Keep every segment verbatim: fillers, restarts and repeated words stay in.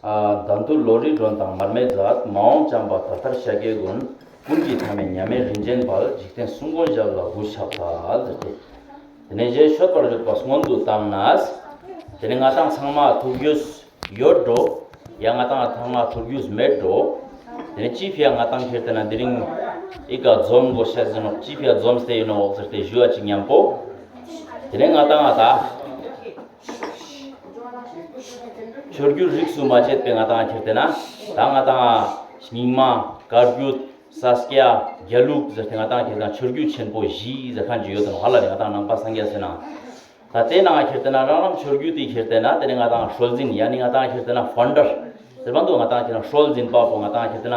ཨ་དན་དུ་ལོ་རི་སྒྲོན་དང་མར་མེ་མཛད། མ་འོངས་བྱམས་པ་ད་ལྟར་ཤཱཀྱའི་མགོན། ཀུན་གྱི་མཐའ་མེད་མཉམ་མེད་རིན་ཆེན་དཔལ། འཇིག་རྟེན་གསུམ་མགོན་ཞབས་ལ་གུས་ཕྱག་འཚལ་ཟེར་ཏེ། དེ་ནས་རྗེས་མཆོད་པར་བརྗོད་པ་སྔོན་དུ་བཏང་ནས། དེ་ནས་ང་ཏང་ཚང་མ་ཐུགས་རྒྱུས་ཡོད་འགྲོ། ཡང་ང་ཏང་ཚང་མ་ཐུགས་རྒྱུས་མེད་འགྲོ། དེ་ནས་ཅི་ཕི་ཡ་ང་ཏང་ཁྱེར་ཏེ་ན་དེ་རིང་ཨི་ཀ་འཛོམས་དགོས་ཤེས་ཡིན་ནོག་ཅི་ཕི་ཡ་འཛོམས་ཏེ་ཡིན་ནོག་ཟེར་ཏེ་ཞུ་བ་ཅིག་མཉམ་པོ། དེ་ནས་ང་ཏང་ཨ་ད་མཆོད་བརྗོད་རིས་སུ་མ་ཆད་པའི་ང་ཏང་ཁྱེར་ཏེ་ན་ད་ང་ཏང་རྙིང་མ་བཀའ་བརྒྱུད་ས་སྐྱ་དགེ་ལུགས་ཟེར་ཏེ་ང་ཏང་ཁྱེར་ཏེ་ན་མཆོད་བརྗོད་ཆེན་པོ་བཞི་ཟེར་མཁན་ཅིག་ཡོད་དེ་ནོག་ཧ་ལ་ལེ། ང་ཏང་ནང་པ་སངས་རྒྱས་ཟེར་ན། ད་དེ་ནང་ཁྱེར་ཏེ་ན་རང་རང་མཆོད་བརྗོད་དེ་ཁྱེར་ཏེ་ན་དེ་ནས་ང་ཏང་སྲོལ་འཛིན་ཡ་ནི་ང་ཏང་ཁྱེར་ཏེ་ན་ཕའུན་ཌར་ཟེར་བ་འདུག་ང་ཏང་ཁྱེར་ཏེ་ན་སྲོལ་འཛིན་པ་པོ་ང་ཏང་ཁྱེར་ཏེ་ན་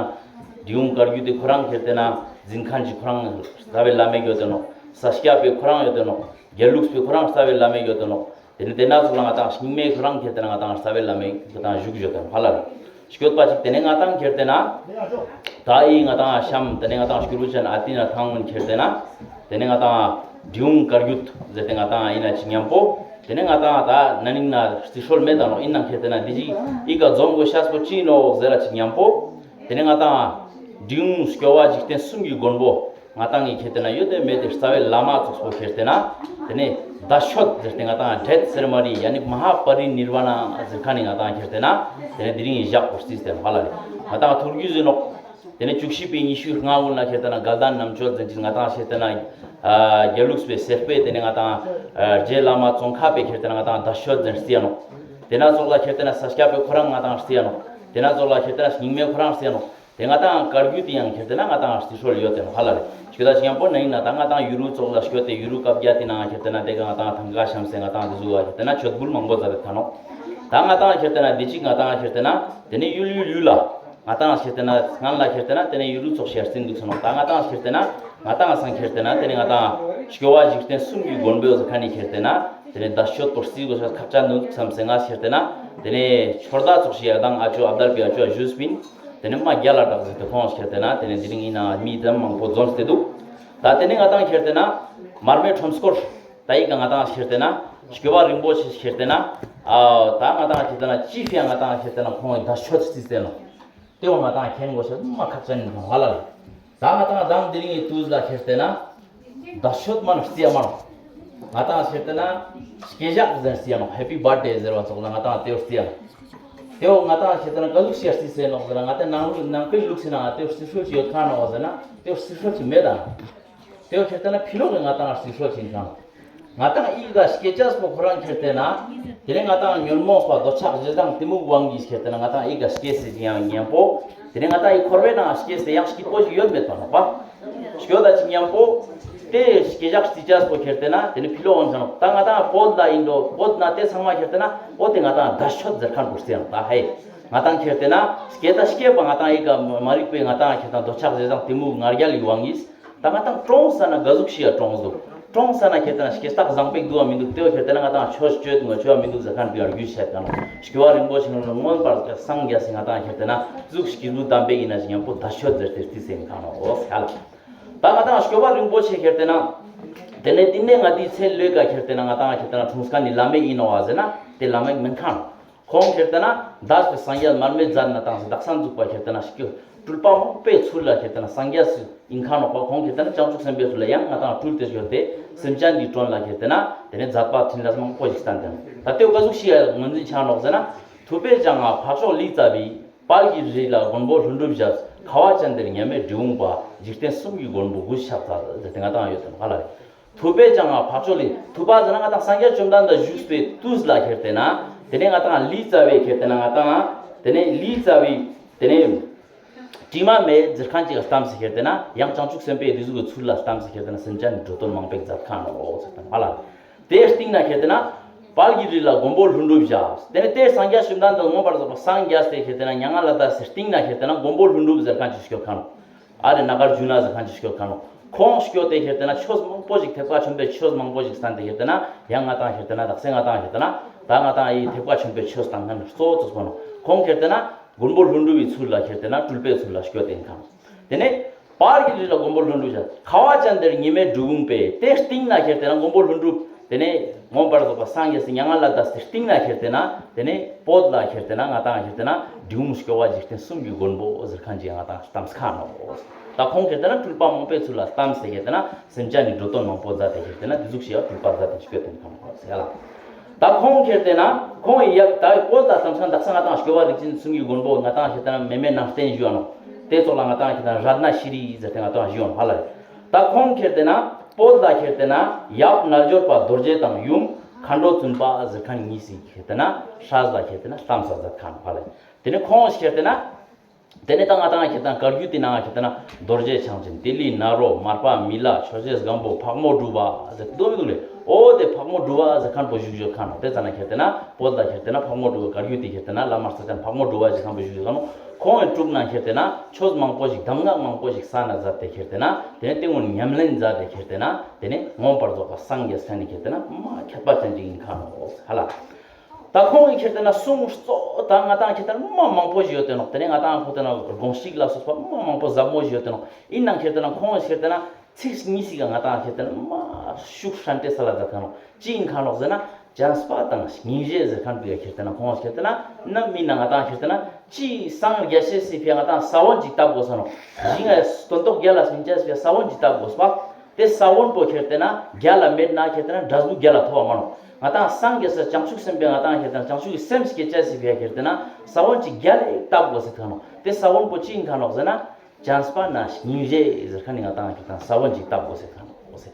འབྲི་གུང་བཀའ་བརྒྱུད་དེ་ཁོ་རང་ཁྱེར་ཏེ་ན་འཛིན་མཁན་ཅིག་ཁོ་རང་རྩ་བའི་བླ་མ་ཡོད་དེ་ནོག་ས་སྐྱ་པའི་ཁོ་རང་ཡོད་དེ་ནོག་དགེ་ལུགས་པའི་ཁོ་རང་རྩ་བའི་བླ་མ་ཡོད་དེ་ནོག་དེ་ནས་དེ་ན་ཚོགས་ལ་ང་ཏང་རྙིང་མའི་ཁོ་རང་ཁྱེར་ཏེ་ན་ང་ཏང་རྩ་བའི་བླ་མ་ཡོད་དེ་ནོག་ཧ་ལ་ལེ། ཞུགས་བརྗོད་དེ་ནོག་ཧ་ལ་ལེ། སྐྱོད་པ་ཅིག་དེ་ནས་ང་ཏང་ཁྱེར་ཏེ་ན། ད་ཨི་ང་ཏང་ཤམ་དེ་ནས་ང་ཏང་སྐྱུར་བུ་ཅན་ཨ་ཏི་ན་ཐང་ངུན་ཁྱེར་ཏེ་ན། དེ་ནས་ང་ཏང་འབྲི་གུང་བཀའ་བརྒྱུད་ཟེར་ཏེ་ང་ཏང་ཨི་ན་ཅིག་མཉམ་པོ། དེ་ནས་ང་ཏང་ད་ན་ནིང་ན་རྩི་སྲོལ་མེད་ད་ནོག་ཨིན་ནང་ཁྱེར་ཏེ་ན་འདི་ཅིག་ཨི་ཀ་འཛོམས་དགོས་ཤེས་པོ་ཅི་ནོག་ཟེར་ར་ཅིག་མཉམ་པོ། དེ་ནས་ང་ཏང་འབྲི་གུང་སྐྱོབ་པ་འཇིག་རྟེན་གསུམ་གྱི་མགོན་པོ། ང་ཏང་གི་ཁྱེར་ཏེ་ན་ཡོད་དེ་མེད་དེ་རྩ་བའི་བླ་མ་ཚོགས་པོ་ཁྱེར་ཏེ་ན། དེ་ནས་དད་མཆོད་ཟེར་ཏེ་ང་ཏང་ཌེཐ་སེ་རེ་མོ་ནི་ཡ་ནི་མ་ཧཱ་པ་རི་ནིར་ཝ་ན་ཟེར་མཁན་ནི་ང་ཏང་ཁྱེར་ཏེ་ན། དེ་ནས་དེ་རིང་ཞག་པོ་རྩིས་ཏེ་ཧ་ལ་ལེ། ང་ཏང་ཐུགས་རྒྱུས་ཡིན་ནོག་དེ་ནས་བཅུ་བཞི་པའི་ཉི་ཤུ་ལྔ་གུན་ལ་ཁྱེར་ཏེ་ན་དགའ་ལྡན་རྣམ་དཔྱོད་ཟེར་ཅིག་ང་ཏང་ཁྱེར་ཏེ་ན། ཨ་དགེ་ལུགས་པའི་སེར་པོའི་དེ་ནས་ང་ཏང་ཨ་རྗེ་བླ་མ་ཙོང་ཁ་པའི་ཁྱེར་ཏེ་ན་ང་ཏང་དད་མཆོད་ཟེར་རྩི་ཡ་ནོག་དེ་ན་ཚོགས་ལ་ཁྱེར་ཏེ་ན་ས་སྐྱ་པའི་ཁོ་རང་ང་ཏང་རྩི་ཡ་ནོག་དེ་ན་ཚོགས་ལ་ཁྱེར་ཏེ་ན་རྙིང་མའི་ཁོ་རང་རྩི་ཡ་ནོག་དེ་ང་ཏང་བཀའ་བརྒྱུད་དེ་ཡང་ཁྱེར་ཏེ་ན་ང་ཏང་རྩི་སྲོལ་ཡོད་དེ་ནོག་ཧ་ལ་ལེ། ཞུ་ད་ཅིག་མཉམ་པོ་ན་ཡིན་ན་ད་ང་ཏང་ཡུ་རུ་ཚོགས་ལ་སྐྱོད་དེ་ཡུ་རུ་བཀའ་བརྒྱད་དེ་ནང་ཁྱེར་ཏེ་ན་དེ་ག་ང་ཏང་ཐང་ག་ཤམ་སེ་ང་ཏང་དེ་ཟུག་བ་ཁྱེར་ཏེ་ན་མཆོད་འབུལ་མང་པོ་མཛད་དེ་ཐ་ནོག་ད་ང་ཏང་ཁྱེར་ཏེ་ན་འདི་ཅིག་ང་ཏང་ཁྱེར་ཏེ་ན་དེ་ནས་ཡུལ་ཡུལ་ཡུལ་ལ་ང་ཏང་ཁྱེར་ཏེ་ན་སྔན་ལ་ཁྱེར་ཏེ་ན་དེ་ནས་ཡུ་རུ་ཚོགས་ཤེར་ཟིན་འདུག་ཚ་ནོག་ད་ང་ཏང་ཁྱེར་ཏེ་ན་ང་ཏང་སང་ཁྱེར་ཏེ་ན་དེ་ནས་ང་ཏང་སྐྱོབ་པ་འཇིག་རྟེན་གསུམ་གྱི་མགོན་པོ་ཟེར་མཁན་ནི་ཁྱེར་ཏེ་ན་དེ་ནས་དད་མཆོད་པོ་རྩི་དགོས་ཤེས་ཁག་ཅན་འདུག་བསམ་སེ་ང་ཁྱེར་ཏེ་ན་དེ་ནས་ཆོར་ད་ཚོགས་ཤེར་དང་ཨ་ཅོ་ཨབ་དལ་པི་ཨ་ཅོ་ཨ་ཞུས་པིན། དེ་ནས་མ་རྒྱལ་ལ་དྲག་ཟེར་ཏེ་ཁོང་ཁྱེར་ཏེ་ན་དེ་ནས་དེ་རིང་ཡིན་ན་མི་དམ་མང་པོ་འཛོམས་ཏེ་འདུག་ད་དེ་ནས་ང་ཏང་ཁྱེར་ཏེ་ན་མར་མེ་ཁྲོམ་སྐོར་ད་ཡི་ག་ང་ཏང་ཁྱེར་ཏེ་ན་སྐྱོབ་པ་རིན་པོ་ཆེ་ཁྱེར་ཏེ་ན་ཨ་ད་ང་ཏང་ཁྱེར་ཏེ་ན་ཅི་ཕི་ཡ་ང་ཏང་ཁྱེར་ཏེ་ན་ཁོང་གི་དད་མཆོད་རྩིས་ཏེ་ནོག་དེ་བོ་ང་ཏང་མཁྱེན་དགོས་ཤེས་མ་ཁག་ཅན་ཡིན་ནོག་ཧ་ལ་ལེ། ད་ང་ཏང་དང་དེ་རིང་གི་དུས་ལ་ཁྱེར་ཏེ་ན་དད་མཆོད་མ་ན་རྩི་ཡ་མ་ནོག་ང་ཏང་ཁྱེར་ཏེ་ན་སྐྱེས་ཞག་ཟེར་རྩི་ཡ་ནོག་ཧེ་པི་བར་ཐ་ཌེ་ཟེར་བ་ཚོགས་ལ་ང་ཏང་དེ་བོ་རྩི་ཡ་ནོག་དེ་བོ་ང་ཏང་ཁྱེར་ཏེ་ན་ག་ཟུག་ཤེར་རྩི་སེ་ནོག་ཟེར་ན་ང་ཏང་ནང་ལུགས་ནང་པའི་ལུགས་སི་ནང་ང་དེ་བོ་རྩི་སྲོལ་ཅིག་ཡོད་ཁ་ནོག་ཟེར་ན་དེ་བོ་རྩི་སྲོལ་ཅིག་མེད་ད། དེ་བོ་ཁྱེར་ཏེ་ན་ཕི་ལོག་གི་ང་ཏང་རྩི་སྲོལ་ཅིག་ཡིན་ཁ་ནོག་ང་ཏང་ཨི་ག་སྐྱེ་ཅེས་པོ་ཁོ་རང་ཁྱེར་ཏེ་ན། དེ་ནས་ང་ཏང་ཉོན་མོངས་པ་འདོད་ཆགས་ཞེ་སྡང་གཏི་མུག་དབང་གིས་ཁྱེར་ཏེ་ན་ང་ཏང་ཨི་ག་སྐྱེས་སེ་ཡང་མཉམ་པོ། དེ་ནས་ང་ཏང་ཨི་འཁོར་བའི་ནང་སྐྱེས་ཏེ་ཡང་སྐྱིད་པོ་ཞིག་ཡོད་མེད་པ་ནོག་པ། སྐྱོ་ད་ཅིག་མཉམ་པོ། དེ་སྐྱེ་ཞག་རྩི་ཅེས་པོ་ཁྱེར་ཏེ་ན་དེ་ནས་ཕི་ལོག་འོང་ཁ་ནོག་ད་ང་ཏང་བོད་ལ་ཡིན་འགྲོ་བོད་ན་དེ་ཚང་མ་ཁྱེར་ཏེ་ན་འོ་དེ་ང་ཏང་དད་མཆོད་ཟེར་མཁན་པོ་རྩི་ཡང་ད་ཧེ། ང་ཏང་ཁྱེར་ཏེ་ན་སྐྱེ་ད་སྐྱེས་པ་ང་ཏང་ཨི་ག་མ་རིག་པའི་ང་ཏང་ཁྱེར་ཏེ་ན་འདོད་ཆགས་ཞེ་སྡང་གཏི་མུག་ང་རྒྱལ་ལི་དབང་གིས། ད་ང་ཏང་གྲོངས་ས་ན་ག་ཟུག་ཤི་ཡ་གྲོངས་འདུག་གྲོངས་ས་ན་ཁྱེར་ཏེ་ན་སྐྱེ་རྟགས་བཟང་པོ་འདུག་བ་མི་འདུག་དེ་བོ་ཁྱེར་ཏེ་ན་ང་ཏང་ཆོས་བཅོས་དུ་ང་ཆོས་བ་མི་འདུག་ཟེར་མཁན་དེ་ཡང་རྒྱུས་བཤད་ཀ་ནོག་སྐྱོབ་པ་རིན་པོ་ཆེ་ལ་མངོན་པར་སངས་རྒྱས་སི་ང་ཏང་ཁྱེར་ཏེ་ན་གཟུགས་སྐྱེས་བུ་དམ་པའི་ཡིན་ན་ཞིག་མཉམ་པོ་དད་མཆོད་ཟེར་ཏེ་རྩིས་སེ་ཡིན་ཁ་ནོག་འོ་ཧ་ལ། ད་ང་ཏང་སྐྱོབ་པ་རིན་པོ་ཆེ་ཁྱེར་ཏེ་ན། དེ་ནས་དེ་ནས་ང་ཏི་ཚེ་ལོས་ཀ་ཁྱེར་ཏེ་ན་ང་ཏང་ཁྱེར་ཏེ་ན་འཁྲུངས་མཁན་ནི་བླ་མ་ཡིན་ནོག་བ་ཟེར་ན་དེ་བླ་མ་མིན་ཁ་ནོག་ཁོང་ཁྱེར་ཏེ་ན་འདས་པའི་སངས་རྒྱས་མར་མེ་མཛད་ན་དང་སི་དག་ས་འཛུགས་པ་ཁྱེར་ཏེ་ན་སྐྱོ་སྤྲུལ་པ་མང་པོའི་ཚུལ་ལ་ཁྱེར་ཏེ་ན་སངས་རྒྱས་སུ་ཡིན་ཁ་ནོག་པ། ཁོང་ཁྱེར་ཏེ་ན་བྱང་ཆུབ་སེམས་དཔའི་ཚུལ་ལ་ཡང་ང་ཏང་སྤྲུལ་ཏེ་ཡོད་དེ་སེམས་ཅན་གྱི་དོན་ལ་ཁྱེར་ཏེ་ན་དེ་ནས་མཛད་པ་ཕྲིན་ལས་མང་པོ་ཞིག་བསྟན་ཏེ་ནོག་ད་དེ་བོ་ག་ཟུག་ཤི་ཡ་ངོས་འཛིན་ཆ་ནོག་ཟེར་ན། ཐུབ་པའི་ལྗང་ང་འཕགས་མཆོག་ལི་ཙ་བི། དཔལ་གྱི་རི་ལ་མགོན་པོ་ཀླུ་སྒྲུབ་ཞབས། ཁ་བ་ཅན་དེར་མཉམ་མེད་འབྲི་གུང་པ། འཇིག་རྟེན་གསུམ་གྱི་མགོན་པོ་གུས་ཕྱག་འཚལ་ཟེར་ཏེ་ང་ཏང་ཡོད་དེ་ནོག་ཧ་ལ་ལེ། ཐུབ་པའི་ལྗང་ང་འཕགས་མཆོག་ལི་ཐུབ་པ་ཟེར་ན་ང་ཏང་སངས་རྒྱས་བཅོམ་ལྡན་འདས་བཞུགས་པའི་དུས་ལ་ཁྱེར་ཏེ་ན། དེ་ནས་ང་ཏང་ལི་ཙ་བི་ཁྱེར་ཏེ་ན་ང་ཏང་དེ་ནས་ལི་ཙ་བི་དེ་ནས་དྲི་མ་མེད་ཟེར་མཁན་ཅིག་ལ་ལྟམས་སེ་ཁྱེར་ཏེ་ན་ཡང་བྱང་ཆུབ་སེམས་དཔའི་དེ་ཟུག་གི་ཚུལ་ལ་ལྟམས་སེ་ཁྱེར་ཏེ་ན་སེམས་ཅན་གྱི་འགྲོ་དོན་མང་པོ་ཞིག་མཛད་ཁ་ནོག་ཟེར་ཏེ་ཧ་ལ་ལེ། དེའི་སྟེང་ན་ཁྱེར་ཏེ་ན་དཔལ་གྱི་རི་ལ་མགོན་པོ་ཀླུ་སྒྲུབ་ཞབས། དེ་ནས་དེ་སངས་རྒྱས་བཅོམ་ལྡན་འདས་མངོན་པར་རྫོགས་པ་སངས་རྒྱས་ཏེ་ཁྱེར་ཏེ་ན་མྱ་ངན་ལས་འདས་སེ་སྟེང་ན་ཁྱེར་ཏེ་ན་མགོན་པོ་ཀླུ་སྒྲུབ་ཟེར་མཁན་ཅིག་སྐྱོད་ཁ་ནོག་ཨ་རེ་ནཱ་གར་ཇུ་ན་ཟེར་མཁན་ཅིག་སྐྱོད་ཁ་ནོག་ཁོང་སྐྱོད་དེ་ཁྱེར་ཏེ་ན་ཆོས་མང་པོ་ཞིག་ཐེག་པ་ཆེན་པོའི་ཆོས་མང་པོ་ཞིག་བསྟན་ཏེ་ཁྱེར་ཏེ་ན་ཡང་ང་ཏང་ཁྱེར་ཏེ་ན་དག་ས་ང་ཏང་ཁྱེར་ཏེ་ན་ད་ང་ཏང་ཨི་ཐེག་པ་ཆེན་པོའི་ཆོས་བསྟན་མཁན་གཙོ་བོ་གཙོ་བོ་ནོག་ཁོང་ཁྱེར་ཏེ་ན་མགོན་པོ་ཀླུ་སྒྲུབ་པའི་ཚུལ་ལ་ཁྱེར་ཏེ་ན་སྤྲུལ་པའི་ཚུལ་ལ་སྐྱོད་དེ་ཡིན་ཁ་ནོག་དེ་ནས་དཔལ་གྱི་རི་ལ་མགོན་པོ་ཀླུ་སྒྲུབ་ཞབས། ཁ་བ་ཅན་དེར་མཉམ་མེད་འབྲི་གུང་པས། དེའི་སྟེང་ན་ཁྱེར་ཏེ་ན་མགོན་པོ་ཀླུ་སྒྲུབ་དེ་ནས་ མངོན་པར་རྫོགས་པ་སངས་རྒྱས་སི་མྱ་ངན་ལས་འདས་ཏེ་སྟིང་ན་ཁྱེར་ཏེ་ན་དེ་ནེ་བོད་ལ་ཁྱེར་ཏེ་ན་ང་ཏང་ཁྱེར་ཏེ་ན་འབྲི་གུང་སྐྱོབ་པ་འཇིག་རྟེན་གསུམ་གྱི་མགོན་པོ་ཟེར་ཁན་ཅིག་ང་ཏང་གཏམས་ཁན་ནོག། ད་ཁོང་ཁྱེར་ཏེ་ན་སྤྲུལ་པ་མང་པོའི་ཚུལ་ལ་གཏམས་ཏེ་ཁྱེར་ཏེ་ན་སེམས་ཅན་ནི་འགྲོ་དོན་མང་པོ་མཛད་དེ་ཁྱེར་ཏེ་ན་དེ་ཟུག་ཤིག་ཡ་སྤྲུལ་པ་མཛད་དེ་སྐྱོད་དེ་ཁོང་ཁོ་ཟེར་ཡ་ལ། ད་ཁོང་ཁྱེར་ཏེ་ན་ཁོང་ཡི་ཡབ་ད་བོད་ལ་གཏམས་ཁན་དག་ས་ང་ཏང་སྐྱོབ་པ་རིག་འཛིན་གསུམ་གྱི་མགོན་པོ་ང་ཏང་ཁྱེར་ཏེ་ན་མེ་མེ་ནང་བསྟན་ཞུ་བ་ནོག། དེ་ཙོགས་ལ་ང་ཏང་ཁྱེར་ཏེ་ན་རཏྣ་ཤྲཱི་ཟེར་ཏེ་ང་ཏང་ཞུ་བ་ནོག་ཧ་ལ་རེ། ད་ཁོང་ཁྱེར་ཏེ་ན་བོད་ལ་ཁྱེར་ཏེ་ན་ཡབ་རྣལ་འབྱོར་པ་རྡོ་རྗེ་དང་ཡུམ་མཁའ་འགྲོ་བཙུན་པ་ཟེར་ཁན་གཉིས་སི་ཁྱེར་ཏེ་ན་སྲས་ལ་ཁྱེར་ཏེ་ན་གཏམས་ས་མཛད་ཁན་ཧ་ལ་རེ། དེ་ནེ་ཁོང་ཁྱེར་ཏེ་ན་དེ་ནེ་ད་ང་ཏང་ཁྱེར་ཏེ་ན་བཀའ་བརྒྱུད་དེ་ནང་ཁྱེར་ཏེ་ན་རྡོ་རྗེ་འཆང་ཆེན་ཏི་ལི་ནཱ་རོ་མར་པ་མི་ལ་ཆོས་རྗེ་སྒམ་པོ་ཕག་མོ་གྲུ་པ་ཟེར་དོ་མི་འདུག་ལེ། འོ་དེ་ཕག་མོ་གྲུ་པ་ཟེར་ཁན་པོ་བཞུགས་ཡོད་ཁན་ནོག། དེ་ཙ་ན་ཁྱེར་ཏེ་ན་བོད་ལ་ཁྱེར་ཏེ་ན་ཕག་མོ་གྲུ་པ་བཀའ་བརྒྱུད་དེ་ཁྱེར་ཏེ་ན་བླ་མ་རྩ་ཆེན་ཕག་མོ་གྲུ་པ་ཟེར་ཁན་པོ་བཞུགས་ཡོད་ཁན་ནོག། ཁོང་ངི་དྲུང་ན་ཁྱེར་ཏེ་ན་ཆོས་མང་པོ་ཞིག་གདམས་ངག་མང་པོ་ཞིག་གསན་ན་མཛད་དེ་ཁྱེར་ཏེ་ན་དེ་ནེ་དེ་ངོ་ཉམས་ལེན་མཛད་དེ་ཁྱེར་ཏེ་ན་དེ་ནེ་མངོན་པར་རྫོགས་པ་སངས་རྒྱས་ས་ནི་ཁྱེར་ཏེ་ན་མ་ཁྱད་པར་ཅན་ཅིག་ཡིན་ཁན་ནོག་ཧ་ལ། ད་ཁོང་གི་ཁྱེར་ཏེ་ན་གསུང་གཙོ་ད་ང་ཏང་ཁྱེར་ཏེ་ན་མ་མང་པོ་ཞིག་ཡོད་དེ་ནོག། དེ་ནེ་ང་ཏང་ཁོ་ཏེ་ན་དགོངས་གཅིག་ལ་སོགས་པ་མ་མང་པོ་ཟབ་མོ་ཞིག་ཡོད་དེ་ནོག། ཡིན་ནའང་ཁྱེར་ཏེ་ན་ཁོང་གི་ཁྱེར་ཏེ་ན་ཚིག་གཉིས་ཤིག་ག་ང་ཏང་ཁྱེར་ཏེ་ན་མ་ཤུགས་ཧྲན་ཏེ་ས་ལ་མཛད་ཁན་ནོག། ཅི་ཡིན་ཁན་ནོག་ཟེར་ན་བྱམས་པ་དང་སྙིང་རྗེ་ཟེར་ཁན་པོའི་ཁྱེར་ཏེ་ན་ཁོང་གི་ཁྱེར་ཏེ་ན་ནམ་མིན་ན་ང་ཏང་ཁྱེར་ཏེ་ན་ཅི་སངས་རྒྱས་སི་ཕི་ང་ཏང་ས་བོན་ཅིག་བཏབ་དགོས་ས་ནོག། ཞིང་ང་སྟོན་ཐོག་རྒྱལ་ལ་སྨིན་ཅེས་སི་ཕི་ས་བོན་ཅིག་བཏབ་དགོས་པ། དེ་ས་བོན་པོ་ཁྱེར་ཏེ་ན་རྒྱལ་ལ་མེད་ན་ཁྱེར་ཏེ་ན་འབྲས་བུ་རྒྱལ་ལ་ཐོབ་པ་མ་ནོག། ང་ཏང་སངས་རྒྱས་ས་བྱང་ཆུབ་སེམས་དཔའི་ང་ཏང་ཁྱེར་ཏེ་ན་བྱང་ཆུབ་ཀྱི་སེམས་སྐྱེ་ཅེས་སི་ཕི་ཡ་ཁྱེར་ཏེ་ན་ས་བོན་ཅིག་རྒྱལ་ལ་བཏབ་དགོས་ཟེར་ཁན་ནོག། དེ་ས་བོན་པོ་ཅི་ཡིན་ཁན་ནོག་ཟེར་ན་བྱམས་པ་ན་སྙིང་རྗེ་ཟེར་ཁན་ནི་ང་ཏང་ཁྱེར་ཏེ་ན་ས་བོན་ཅིག་བཏབ་དགོས་ཟེར་ཁན་ནོག་ཟེར།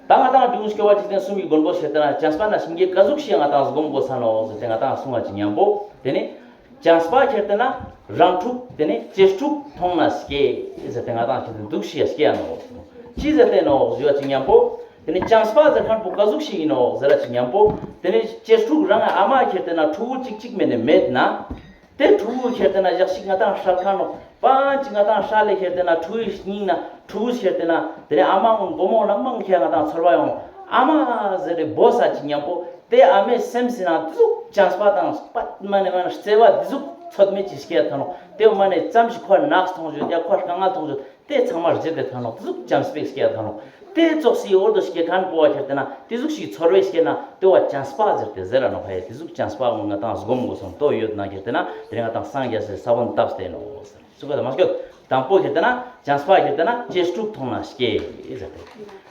ད་ང་ཏང་འབྲི་གུང་སྐྱོབ་པ་འཇིག་རྟེན་གསུམ་གྱི་མགོན་པོ་ཁྱེར་ཏེ་ན་བྱམས་པ་ན་སྙིང་རྗེ་ག་ཟུག་ཤིག་ང་ཏང་སྒོམ་དགོས་ས་ནོག་ཟེར་ཏེ་ང་ཏང་གསུང་བ་ཅིག་ཉམ་པོ་དེ་ནེ། བྱམས་པ་ཁྱེར་ཏེ་ན་རང་ཕྲུག་དེ་ནེ་གཅེས་ཕྲུག་མཐོང་ན་སྐྱེ་ཟེར་ཏེ་ང་ཏང་ཁྱེར་ཏེ་འདུག་ཤིག་ཡ་སྐྱེ་ཡ་ནོག། ཅི་ཟེར་ཏེ་ནོག་ཞུ་བ་ཅིག་ཉམ་པོ། དེ་ནེ་བྱམས་པ་ཟེར་ཁན་པོ་ག་ཟུག་ཤིག་ཡིན་ནོག་ཟེར་བ་ཅིག་ཉམ་པོ། དེ་ནེ་གཅེས་ཕྲུག་རང་ཨ་མ་ཁྱེར་ཏེ་ན་ཕྲུ་གུ་ཅིག་ཅིག་མེད་ནེ་མེད་ན། དེ་ཕྲུ་གུ་ཁྱེར་ཏེ་ན་ཞག་ཅིག་ང་ཏང་ཧྲལ་ཁན་ནོག། པ་ཅིག་ང་ཏང་ཧྲལ་ལེ་ཁྱེར་ཏེ་ན་ཕྲུ་གུའི་སྙིང་ན་ཕྲུ་གུ་ཁྱེར་ཏེ་ན་དེ་ནེ་ཨ་མ་གུན་བུ་མོ་ན་མང་ཁྱེར་ང་ཏང་ཚོར་བ་ཡོང་ཨ་མ་ཟེར་ཏེ་བོས་ས་ཅིག་ཉམ་པོ། དེ་ཨ་མའི་སེམས་སི་ནང་དེ་ཟུག་བྱམས་པ་དང་པད་མ་ནེ་མ་ནེ་བརྩེ་བ་དེ་ཟུག་ཚོད་མེད་ཅིག་སྐྱེ་ཁན་ནོག། དེ་མ་ནེ་ཙམ་ཞིག་ཁོ་ནགས་མཐོང་ཞུ་ཡ་ཁོ་དཀའ་ངལ་མཐོང་ཞུ་དེ་ཚང་མ་རྗེད་དེ་ཁན་ནོག། དེ་ཟུག་བྱམས་པ་སྐྱེ་ཁན་ནོག། དེ་ཙོགས་སི་འོ་དོ་སྐྱེ་ཁན་པོ་བ་ཁྱེར་ཏེ་ན་དེ་ཟུག་ཤིག་ཚོར་བ་སྐྱེ་ན་དེ་བ་བྱམས་པ་ཟེར་ཏེ་ཟེར་ར་ནོག། ཧེ་དེ་ཟུག་བྱམས་པ་ང་ཏང་སྒོམ་དགོས་སོང་དོ་ཡོད་ན་ཁྱེར་ཏེ་ན་དེ་རིང་ང་ཏང་སངས་རྒྱས་སི་ས་བོན་བཏབ་སྟེ་ནོག་ཟེར། སུ་ག་ད་མ་སྐྱོད། དང་པོ་ཁྱེར་ཏེ་ན་བྱམས་པ་ཁྱེར་ཏེ་ན་གཅེས་ཕྲུག་མཐོང་ན་སྐྱེ་ཟེར་ཏེ།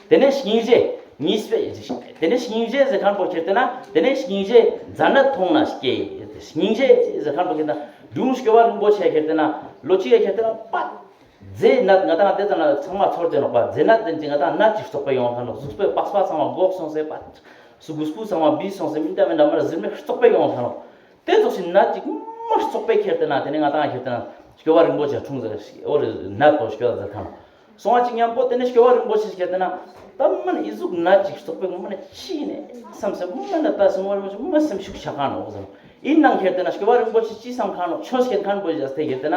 དེ་ནེ་སྙིང་རྗེ་གཉིས་པའི་དེ་ནེ་སྙིང་རྗེ་ཟེར་ཁན་པོ་ཁྱེར་ཏེ་ན་དེ་ནེ་སྙིང་རྗེ་མཛའ་ནད་མཐོང་ན་སྐྱེ། སྙིང་རྗེ་ཟེར་ཁན་པོ་ཁྱེར་ཏེ་ན་འབྲི་གུང་སྐྱོབ་པ་རིན་པོ་ཆེ་ཁྱེར་ཏེ་ན་ལོ་གཅིག་ཡ་ཁྱེར་ཏེ་ན་པད་མཛེ་ནད་ང་ཏང་དེ་ཙ་ན་ཚང་མ་ཚོར་ཏེ་ནོག་པ། མཛེ་ནད་དེ་ཅིག་ང་ཏང་ནད་ཅིག་བཙོག་པོ་ཡོང་ཁན་ནོག། གཟུགས་པོའི་པགས་པ་ཚང་མ་འགོག་སོང་ཟེར་པ། གཟུགས་པོ་ཚང་མ་བིལ་སོང་ཟེར་མི་འདྲ་མི་འདྲ་མ་ཟེར་མི་བཙོག་པོ་ཡོང་ཁན་ནོག། དེ་ཙོགས་ཤིག་ནད་ཅིག་མ་བཙོག་པོ་ཁྱེར་ཏེ་ན་དེ་ནེ་ང་ཏང་ཁྱེར་ཏེ་ན་སྐྱོབ་པ་རིན་པོ་ཆེ་འཁྲུངས་ཟེར་འོ་རེ་ནད་པོ་སྐྱོབ་ཟེར་ཁན་ནོག། སོང་བ་ཅིག་ཉམ་པོ་དེ་ནེ་སྐྱོབ་པ་རིན་པོ་ཆེ་ཁྱེར་ཏེ་ན་ད་མ་ནེ་ཨི་ཟུག་ནད་ཅིག་བཙོག་པོ་མ་ནེ་ཅི་ནེ་བསམ་སེ་མ་ནེ་ད་སོང་བ་རིན་པོ་ཆེ་མ་སེམས་ཤུགས་ཆག་ཁན་ནོག་ཟེར། ཡིན་ནའང་ཁྱེར་ཏེ་ན་སྐྱོབ་པ་རིན་པོ་ཆེ་ཅི་བསམ་ཁན་ནོག། ཆོས་ཁྱེར་ཁན་པོ་ཞིག་སྟེ་ཁྱེར་ཏེ་ན་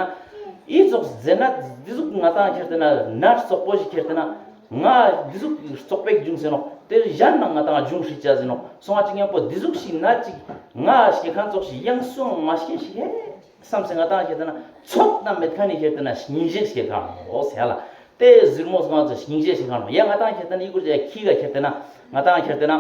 ཨི་ཙོགས་མཛེ་ནད་དེ་ཟུག་ང་ཏང་ཁྱེར་ཏེ་ན་ནད་བཙོག་པོ་ཞིག་ཁྱེར་ཏེ་ན་ང་དེ་ཟུག་བཙོག་པོ་བྱུང་ཟེར་ནོག། དེ་གཞན་ན་ང་ཏང་བྱུང་སྲིད་ཅ་ཟེར་ནོག། སོང་བ་ཅིག་ཉམ་པོ་དེ་ཟུག་ཤིག་ནད་ཅིག་ང་སྐྱེ་ཁན་ཙོགས་ཤིག་ཡང་སུའང་མ་སྐྱེ་ཤིག་ཧེ། བསམ་སེ་ང་ཏང་ཁྱེར་ཏེ་ན་ཚོད་ན་མེད་ཁན་ནི་ཁྱེར་ཏེ་ན་སྙིང་རྗེ་སྐྱེ་ཁན་ནོག་ཟེར་ལ། དེ་ཟུར་མོ་ང་ཚོ་སྙིང་རྗེ་སྐྱེ་ཁན་ནོག། ཡ་ང་ཏང་ཁྱེར་ཏེ་ན་ཨི་གུར་ཅ་ཁྱི་ག་ཁྱེར་ཏེ་ན་ང་ཏང་ཁྱེར་ཏེ་ན་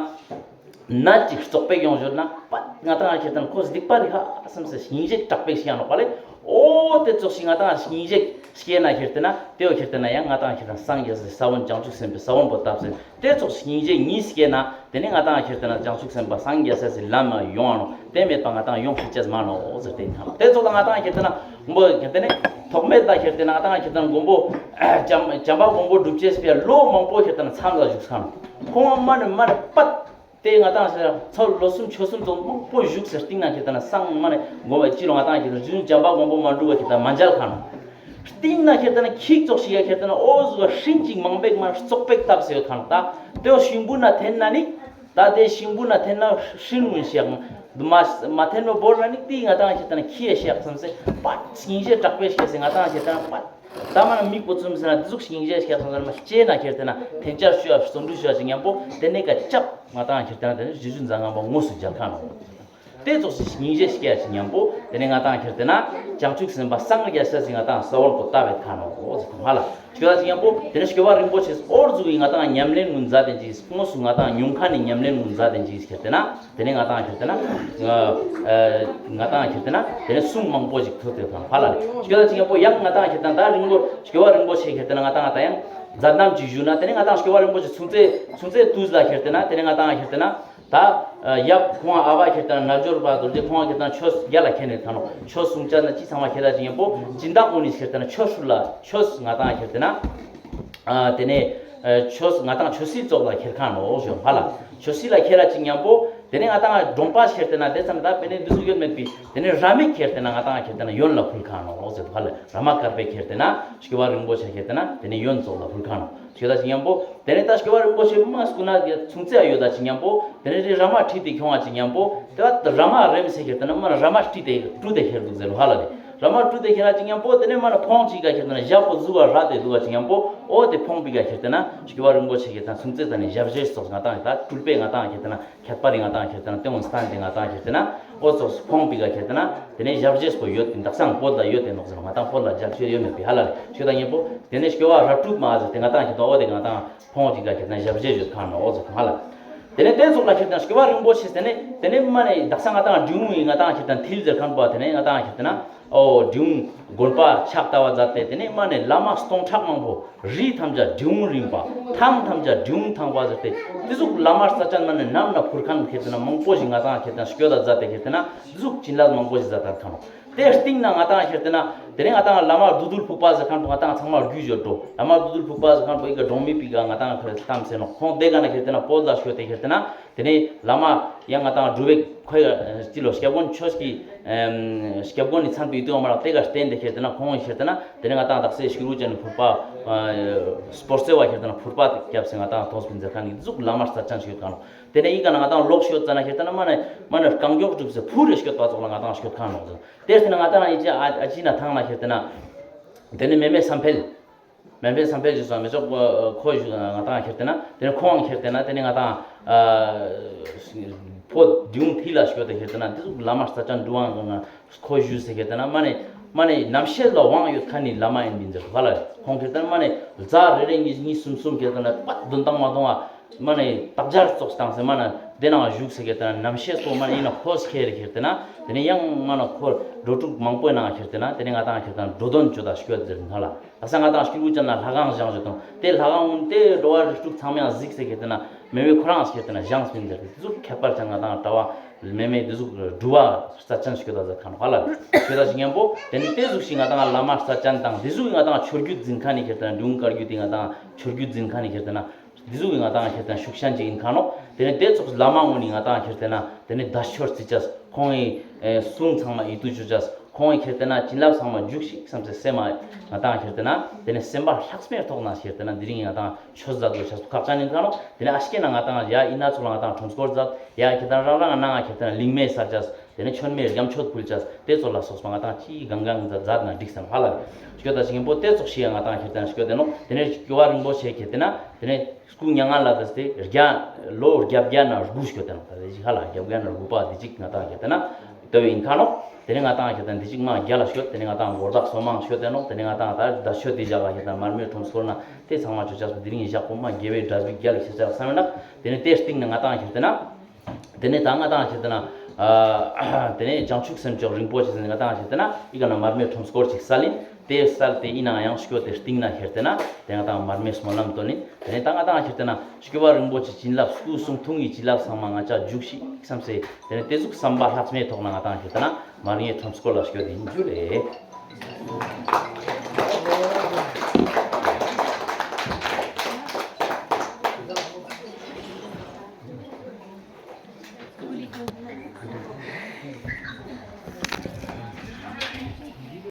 ནད་ཅིག་བཙོག་པོ་ཡོང་ཞོར་ན་པད་ང་ཏང་ཁྱེར་ཏེ་ན་ཁོ་སྡིག་པ་རེ་ཧ་བསམ་སེ་སྙིང་རྗེ་དྲག་པོ་སྐྱེ་ནོག་པ་ལེ། འོ་དེ་ཙོགས་ཤིག་ང་ཏང་སྙིང་རྗེ་སྐྱེ་ན་ཁྱེར་ཏེ་ན་དེ་བོ་ཁྱེར་ཏེ་ན་ཡང་ང་ཏང་ཁྱེར་ཏེ་ན་སངས་རྒྱས་སི་ས་བོན་བྱང་ཆུབ་སེམས་དཔའི་ས་བོན་པོ་བཏབ་སེ་དེ་ཙོགས་སྙིང་རྗེ་གཉིས་སྐྱེ་ན། དེ་ནེ་ང་ཏང་ཁྱེར་ཏེ་ན་བྱང་ཆུབ་སེམས་དཔའ་སངས་རྒྱས་སི་ལམ་ཡོང་ང་ནོག། དེ་མེད་པ་ང་ཏང་ཡོང་ཤེས་ཅེས་མ་ནོག་ཟེར་ཏེ་ཡིན་ཁན་ནོག། དེ་ཙོགས་ལ་ང་ཏང་ཁྱེར་ཏེ་ན་མགོན་པོ་ཁྱེར་ཏེ་ནེ་ཐོག་མེད་ལ་ཁྱེར་ཏེ་ན་ང་ཏང་ཁྱེར་ཏེ་ན་མགོན་པོ་བྱམས་བྱམས་པ་མགོན་པོ་སྒྲུབ་ཅེས་པའི་ལོ་མང་པོ་ཁྱེར་ཏེ་ན་མཚམས་ལ་བཞུགས་ཁན་ནོག། ཁོང་མ་ནེ་མ་ནེ་པད་དེ་ང་ཏང་ཁྱེར་ཚོ་ལོ་གསུམ་ཆོས་གསུམ་ཙོགས་མང་པོ་བཞུགས་སེ་སྟིང་ན་ཁྱེར་ཏེ་ན་སང་མ་ནེ་མགོན་པོ་ཅི་ལོ་ང་ཏང་ཁྱེར་ཏེ་ན་རྗེ་བཙུན་བྱམས་པ་མགོན་པོ་མ་འགྲུབ་པ་ཁྱེར་ཏེ་ན་མ་མཇལ་ཁན་ནོག། སྟིང་ན་ཁྱེར་ཏེ་ན་ཁྱི་ཙོགས་ཤིག་ཡ་ཁྱེར་ཏེ་ན་འོ་ཟུག་ག་ཤིང་ཅིག་མང་པོ་མ་བཙོག་པོ་བཏབ་སེ་ཡོད་ཁན་ནོག། ད་དེ་བོ་ཤིང་བུ་ན་འཐེན་ན་ནི། ད་དེ་ཤིང་བུ་ན་འཐེན་ན་ཤིང་ངུན་ཤེག། མ་མ་འཐེན་པ་བོར་ན་ནི་དེ་ང་ཏང་ཁྱེར་ཏེ་ན་ཁྱི་ཡ་ཤེག་བསམ་སེ་པད་སྙིང་རྗེ་དྲག་པོ་སྐྱེས་སེ་ང་ཏང་ཁྱེར་ཏེ་ན་པད། ད་མ་ན་མི་གོ་ཚུམ་སེ་ན་དེ་ཟུག་སྙིང་རྗེ་སྐྱེས་བསམ་སེ་ན་མ་སྐྱེས་ན་ཁྱེར་ཏེ་ན་འཐེན་ཆ་ཞུ་ཡ་བརྩོན་འགྲུས་ཞུ་ཡ་ཅིག་ཉམ་པོ་དེ་ནེ་ཀ་ཅབ་ང་ཏང་ཁྱེར་ཏེ་ན་དེ་ནེ་རྗེ་བཙུན་འཇམ་དབྱངས་པ་དངོས་སུ་མཇལ་ཁན་ནོག། དེ་ཙོགས་སི་སྙིང་རྗེ་སྐྱེ་ཡ་ཅིག་ཉམ་པོ་དེ་ནེ་ང་ཏང་ཁྱེར་ཏེ་ན་བྱང་ཆུབ་སེམས་དཔའ་སངས་རྒྱས་ས་ཞིག་ང་ཏང་ས་བོན་པོ་བཏབ་པའི་ཁ་ནོག་འོ་ཟེར་ཐོང་ཧ་ལ། སྐྱོད་ད་ཅིག་ཉམ་པོ་དེ་ནེ་སྐྱོབ་པ་རིན་པོ་ཆེ་འོ་ཟུག་གི་ང་ཏང་ཉམས་ལེན་ངུན་མཛད་དེ་ཅིག་དངོས་སུ་ང་ཏང་ཉུང་ཁ་ནེ་ཉམས་ལེན་ངུན་མཛད་དེ་ཅིག་ཁྱེར་ཏེ་ན་དེ་ནེ་ང་ཏང་ཁྱེར་ཏེ་ན་ཨ་ང་ཏང་ཁྱེར་ཏེ་ན་དེ་ནེ་གསུང་མང་པོ་ཞིག་ཐོས་ཏེ་ཐོང་ཧ་ལ་ལེ། སྐྱོད་ད་ཅིག་ཉམ་པོ་ཡང་ང་ཏང་ཁྱེར་ཏེ་ན་ད་རིང་པོ་སྐྱོབ་པ་རིན་པོ་ཆེ་ཁྱེར་ཏེ་ན་ང་ཏང་ང་ཏང་ཡང་མཛད་རྣམ་ཅིག་ཞུ་ན་དེ་ནེ་ང་ཏང་སྐྱོབ་པ་རིན་པོ་ཆེ་ཚུན་ཚེ་ཚུན་ཚེ་དུས་ལ་ཁྱེར་ཏེ་ན་དེ་ནེ་ང་ཏང་ཁྱེར་ཏེ་ན་ད་ཡབ་ཁོང་ཨ་བ་ཁྱེར་ཏེ་ན་རྣལ་འབྱོར་པ་རྡོ་རྗེ་ཁོང་ཁྱེར་ཏེ་ན་ཆོས་རྒྱལ་ལ་ཁྱེར་ནེ་ཐང་ནོག། ཆོས་གསུང་ཅ་ན་ཅི་ཚང་མ་ཁྱེར་ད་ཅིག་ཉམ་པོ་སྦྱིན་བདག་ཀུན་ནི་ཁྱེར་ཏེ་ན་ཆོས་ཧྲུལ་ལ་ཆོས་ང་ཏང་ཁྱེར་ཏེ་ན་ཨ་དེ་ནེ་ཨ་ཆོས་ང་ཏང་ཆོས་སྲིད་ཙོགས་ལ་ཁྱེར་ཁན་ནོག་ཞུ་ཧ་ལ། ཆོས་སྲིད་ལ་ཁྱེར་ར་ཅིག་ཉམ་པོ་དེ་ནེ་ང་ཏང་སྒྲོམ་པ་ཁྱེར་ཏེ་ན་དེ་ཙམ་ད་དཔེ་ནེ་འདི་ཟུག་ཡོད་མེད་པི་དེ་ནེ་ར་མེད་ཁྱེར་ཏེ་ན་ང་ཏང་ཁྱེར་ཏེ་ན་ཡོན་ལ་ཕུལ་ཁན་ནོག་ཟེར་ཧ་ལ། ར་མ་དཀར་པོའི་ཁྱེར་ཏེ་ན་སྐྱོབ་པ་རིན་པོ་ཆེ་ཁྱེར་ཏེ་ན་དེ་ནེ་ཡོན་ཙོགས་ལ་ཕུལ་ཁན་ནོག། ཁྱེར་ད་ཅིག་ཉམ་པོ། དེ་ནེ་ད་སྐྱོབ་པ་རིན་པོ་ཆེ་མ་སྐུ་ན་ཡ་ཚུན་ཚེ་ཡོད་ད་ཅིག་ཉམ་པོ། དེ་ནེ་རི་ར་མ་ཁྲིད་དེ་ཁྱོང་བ་ཅིག་ཉམ་པོ། དེ་བ་ར་མ་རེམ་སེ་ཁྱེར་ཏེ་ན་མ་ན་ར་མ་ཁྲིད་དེ་ཀྲུ་དེ་ཁྱེར་འདུག་ཟེར་ཧ་ལ་ལེ། ར་མ་ཀྲུ་དེ་ཁྱེར་ན་ཅིག་ཉམ་པོ། དེ་ནེ་མ་ན་ཕོང་ཅིག་ག་ཁྱེར་ཏེ་ན་ཞབས་པོ་ཟུག་ག་ར་དེ་འདུག་ག་ཅིག་ཉམ་པོ། འོ་དེ་ཕོང་པི་ག་ཁྱེར་ཏེ་ན་སྐྱོབ་པ་རིན་པོ་ཆེ་ཁྱེར་ཏེ་ན་ཚུན་ཚེ་ད་ནི་ཞབས་རྗེས་སོགས་ང་ཏང་ད་སྤྲུལ་པའི་ང་ཏང་ཁྱེར་ཏེ་ན་ཁྱད་པར་རི་ང་ཏང་ཁྱེར་ཏེ་ན་ཏེ་འོ་སྟན་ཏེ་ང་ཏང་ཁྱེར་ཏེ་ན་འོ་ཙོགས་ཕོང་པི་ག་ཁྱེར་ཏེ་ན་དེ་ནེ་ཞབས་རྗེས་པོ་ཡོད་དེ་དག་སང་བོད་ལ་ཡོད་དེ་ནོག་ཟེར་ང་ཏང་བོད་ལ་རྒྱ་ཆེ་ཡོད་མེད་པི་ཧ་ལ་ལེ། ཆོས་ད་ཉམ་པོ། དེ་ནེ་སྐྱོབ་པ་ར་ཀྲུག་མ་ཟེར་ཏེ་ང་ཏང་ཁྱེར་ཏེ་འོ་དེ་ང་ཏང་ཕོང་ཅིག་ག་ཁྱེར་ཏེ་ན་ཞབས་རྗེས་ཡོད་ཁན་ནོག་འོ་ཙོགས་ཧ་ལ། དེ་ནེ་དེ་ཙོགས་ལ་ཁྱེར་ཏེ་ན་སྐྱོབ་པ་རིན་པོ་ཆེ་དེ་ནེ་དེ་ནེ་མ་ནེ་དག་སང་ང་ཏང་འབྲི་གུང་ཡི་ང་ཏང་ཁྱེར་ཏེ་ན་ཐིལ་ཟེར་ཁན་པོ་དེ་ནེ་ང་ཏང་ཁྱེར་ཏེ་ན་འོ་འབྲི་གུང་དགོན་པ་ཕྱག་བཏབ་པ་མཛད་དེ་དེ་ནེ་མ་ནེ་བླ་མ་སྟོང་ཕྲག་མང་པོ་རི་ཐམས་ཅད་འབྲི་གུང་རིམ་པ་ཐང་ཐམས་ཅད་འབྲི་གུང་ཐང་པ་ཟེར་ཏེ་དེ་ཟུག་བླ་མ་རྩ་ཅན་མ་ནེ་ནམ་ན་ཕུར་ཁན་ཁྱེར་ཏེ་ན་མང་པོ་ཞིག་ང་ཏང་ཁྱེར་ཏེ་ན་སྐྱོད་ད་མཛད་དེ་ཁྱེར་ཏེ་ན་དེ་ཟུག་བྱིན་རླབས་མང་པོ་ཞིག་མཛད་ད་ཁན་ནོག། དེ་སྟིང་ན་ང་ཏང་ཁྱེར་ཏེ་ན་དེ་ནེ་ང་ཏང་བླ་མ་བདུད་འདུལ་ཕུག་པ་ཟེར་ཁན་པོ་ང་ཏང་ཚང་མ་རྒྱུས་ཡོད་འགྲོ། བླ་མ་བདུད་འདུལ་ཕུག་པ་ཟེར་ཁན་པོ་ཨི་ག་གྲོང་མི་པི་ག་ང་ཏང་ཁྱེར་ཏེ་ན་ལྟམས་སེ་ནོག། ཁོང་དེ་ག་ན་ཁྱེར་ཏེ་ན་བོད་ལ་སྐྱོད་དེ་ཁྱེར་ཏེ་ན་དེ་ནེ་བླ་མ་ཡང་ང་ཏང་འབྲུག་པའི་ཁོའི་སྤྱི་ལོ་སྐྱབས་མགོན་ཆོས་ཀྱི་སྐྱབས་མགོན་ནི་མཚན་པོ་ཡིད་དུ་འོང་མ་རག་དེ་ག་བརྟེན་ཏེ་ཁྱེར་ཏེ་ན་ཁོང་ཁྱེར་ཏེ་ན་དེ་ནེ་ང་ཏང་དག་སེ་ཤུ་རུ་ཅན་ནི་ཕུར་པ་སྤོར་སེ་བ་ཁྱེར་ཏེ་ན་ཕུར་པ་སྐྱབས་སེ་ང་ཏང་ཐོངས་པིན་ཟེར་ཁན་ནི་ཟུག་བླ་མ་རྩ་ཅན་ཞིག་ཡོད་ཁན་ནོག། དེ་ནེ་ཨི་ག་ན་ང་ཏང་ལོག་སྐྱོད་ཙ་ན་ཁྱེར་ཏེ་ན་མ་ནེ་མ་ནེ་རྐང་མགྱོགས་གྲུབ་སེ་ཕུར་རེ་སྐྱོད་པ་ཙོགས་ལ་ང་ཏང་སྐྱོད་ཁན་ནོག་ཟེར། དེ་སྟིང་ན་ང་ཏང་ཨི་ཅི་ཨ་ཨ་ཅི་ན་ཐང་ན་ཁྱེར་ཏེ་ན་དེ་ནེ་མེ་མེ་བསམ་འཕེལ། མེ་མེ་བསམ་འཕེལ་ཞུ་སོང་མེ་ཅོག་ཁོ་ཞུ་ང་ཏང་ཁྱེར་ཏེ་ན་དེ་ནེ་ཁོང་ཁྱེར་ཏེ་ན་དེ་ནེ་ང་ཏང་ཨ་བོད་འབྲི་གུང་ཐིལ་ལ་སྐྱོད་དེ་ཁྱེར་ཏེ་ན་དེ་ཟུག་བླ་མ་རྩ་ཅན་འདུག་ཨང་ཁོ་ཞུ་སེ་ཁྱེར་ཏེ་ན་མ་ནེ་མ་ནེ་རྣམ་ཤེས་ལ་དབང་ཡོད་ཁན་ནི་བླ་མ་ཡིན་པིན་ཟེར་ཧ་ལ། ཁོང་ཁྱེར་ཏེ་ན་མ་ནེ་ཟླ་རེ་རེ་གཉིས་གཉིས་གསུམ་གསུམ་ཁྱེར་ཏེ་ན་པད་དོན་དང་མ་དོན་བ་མ་ནེ་རྟག་སྦྱར་ཙོགས་བཏང་སེ་མ་ནེ་དེ་ནང་བཞུགས་སེ་ཁྱེར་ཏེ་ན་རྣམ་ཤེས་པོ་མ་ནེ་ཡིན་ན་ཁོ་སྐྱེ་རེ་ཁྱེར་ཏེ་ན་དེ་ནེ་ཡང་མ་ནེ་ཁོ་འགྲོ་དྲུག་མང་པོའི་ནང་ཁྱེར་ཏེ་ན་དེ་ནེ་ང་ཏང་ཁྱེར་ཏེ་ན་འགྲོ་དོན་ཅོ་ད་སྐྱོད་ཟེར་ཧ་ལ། དག་ས་ང་ཏང་སྐྱུར་བུ་ཅན་ན་ལྷ་ཁང་བཞེངས་ཞུ་དང་དེ་ལྷ་ཁང་འོན་ཏེ་འགྲོ་བ་རིགས་དྲུག་ཚང་མ་ཡང་གཟིགས་སེ་ཁྱེར་ཏེ་ན་མེ་མེ་ཁོ་རང་ཁྱེར་ཏེ་ན་བཞེངས་སེ་ཟེར་དེ་ཟུག་ཁྱད་པར་ཅན་ང་ཏང་གྲྭ་བ་མེ་མེ་དེ་ཟུག་འགྲོ་བ་རྩ་ཅན་སྐྱོད་ད་ཟེར་ཁན་ནོག་ཧ་ལ། སྐྱོད་ད་ཞིག་ཉམ་པོ་དེ་ནེ་དེ་ཟུག་ཞིག་ང་ཏང་བླ་མ་རྩ་ཅན་དང་དེ་ཟུག་ང་ཏང་ཆོས་བརྒྱུད་འཛིན་ཁན་ནི་ཁྱེར་ཏེ་ན་འབྲི་གུང་བཀའ་བརྒྱུད་དེ་ང་ཏང་ཆོས་བརྒྱུད་འཛིན་ཁན་ནི་ཁྱེར་ཏེ་ན་དེ་ཟུག་གི་ང་ཏང་ཁྱེར་ཏེ་ན་ཤུགས་ཅན་ཅིག་ཡིན་ཁན་ནོག། དེ་ནེ་དེ་ཙོགས་བླ་མ་ངོ་ནི་ང་ཏང་ཁྱེར་ཏེ་ན་དེ་ནེ་དལ་འབྱོར་རྩི་ཅེས་ཁོང་གི་གསུང་ཚང་མ་ཡིད་དུ་ཅོ་ཅེས་ཁོང་གི་ཁྱེར་ཏེ་ན་བྱིན་རླབས་ཚང་མ་འཇུག་ཤིག་བསམ་སེ་སེམས་མ་ང་ཏང་ཁྱེར་ཏེ་ན་དེ་ནེ་སེམས་པ་ལྷག་མེད་ཐོག་ན་ཁྱེར་ཏེ་ན་དེ་རིང་ང་ཏང་ཆོས་མཛད་དགོས་ཤེས་ཁག་ཅན་ཡིན་ཁན་ནོག། དེ་ནེ་ཨ་ཤེ་ན་ང་ཏང་ཡ་ཨི་ན་ཚོགས་ལ་ང་ཏང་ཁྲོམ་སྐོར་མཛད་ཡ་ཁྱེར་ཏེ་ན་རང་རང་ང་ནང་ང་ཁྱེར་ཏེ་ན་ལིང་མེ་སལ་ཅེས་དེ་ནེ་མཆོད་མེ་རྒྱ་མཆོད་ཕུལ་ཅེས་དེ་ཙོགས་ལ་སོགས་པ་ང་ཏང་ཅི་གང་གང་མཛད་མཛད་ན་འགྲིག་སེ་ཧ་ལ། སྐྱོད་ད་ཞིག་ཉམ་པོ་དེ་ཙོགས་ཤིག་ང་ཏང་ཁྱེར་ཏེ་ན་སྐྱོད་དེ་ནོག། དེ་ནེ་སྐྱོབ་པ་རིན་པོ་ཆེ་ཁྱེར་ཏེ་ན་དེ་ནེ་སྐུ་མྱ་ངན་ལས་འདས་ཏེ་བརྒྱ་ལོ་བརྒྱད་བརྒྱ་ན་དགུ་སྐྱོད་དེ་ནོག། ད་དེ་ཅིག་ཧ་ལ་བརྒྱད་བརྒྱ་ན་དགུ་པ་དེ་ཅིག་ང་ཏང་ཁྱེར་ཏེ་ན་ལྟོས་ཡིན་ཁན་ནོག། དེ་ནེ་ང་ཏང་ཁྱེར་ཏེ་ན་དེ་ཅིག་མ་བརྒྱ་ལ་སྐྱོད། དེ་ནེ་ང་ཏང་གོར་དག་སོ་མང་སྐྱོད་དེ་ནོག། དེ་ནེ་ང་ཏང་ད་ཆོས་དེ་ཞག་ག་ཁྱེར་ཏེ་ན་མར་མེ་ཁྲོམ་སྐོར་ན་དེ་ཚང་མ་ཆོས་ཆ་སོ་དེ་རིང་ཞག་པོ་མ་དགེ་བའི་འབྲས་བུ་རྒྱལ་ལ་ཁྱེར་ཆ་བསམ་ཡོད་ན་དེ་ནེ་དེ་སྟིང་ནེ་ང་ཏང་ཁྱེར་ཏེ་ན་དེ་ནེ་ད་ང་ཏང་ཁྱེར་ཏེ་ན་ཨ་དེ་ནེ་བྱང་ཆུབ་སེམས་མཆོག་རིན་པོ་ཆེ་ཟེར་ནེ་ང་ཏང་ཁྱེར་ཏེ་ན་ཨི་ག་ན་མར་མེ་ཁྲོམ་སྐོར་ཅིག་སལ་ཡིན། དེ་སལ་ཏེ་ཨི་ན་ཡང་སྐྱོད་དེ་སྟིང་ནེ་ཁྱེར་ཏེ་ན་དེ་ང་ཏང་མར་མེ་སྨོན་ལམ་བཏོན་ཡིན། དེ་ནེ་ད་ང་ཏང་ཁྱེར་ཏེ་ན་སྐྱོབ་པ་རིན་པོ་ཆེ་བྱིན་རླབས་སྐུ་གསུང་ཐུགས་ཀྱི་བྱིན་རླབས་ཚང་མ་ང་ཅག་འཇུག་ཤིག་བསམ་སེ་དེ་ནེ་དེ་ཟུག་བསམ་པ་ལྷག་མེད་ཐོག་ན་ང་ཏང་ཁྱེར་ཏེ་ན་མར་མེ་ཁྲོམ་སྐོར་ལ་སྐྱོད་དེ་ཡིན་རྒྱུ་རེད།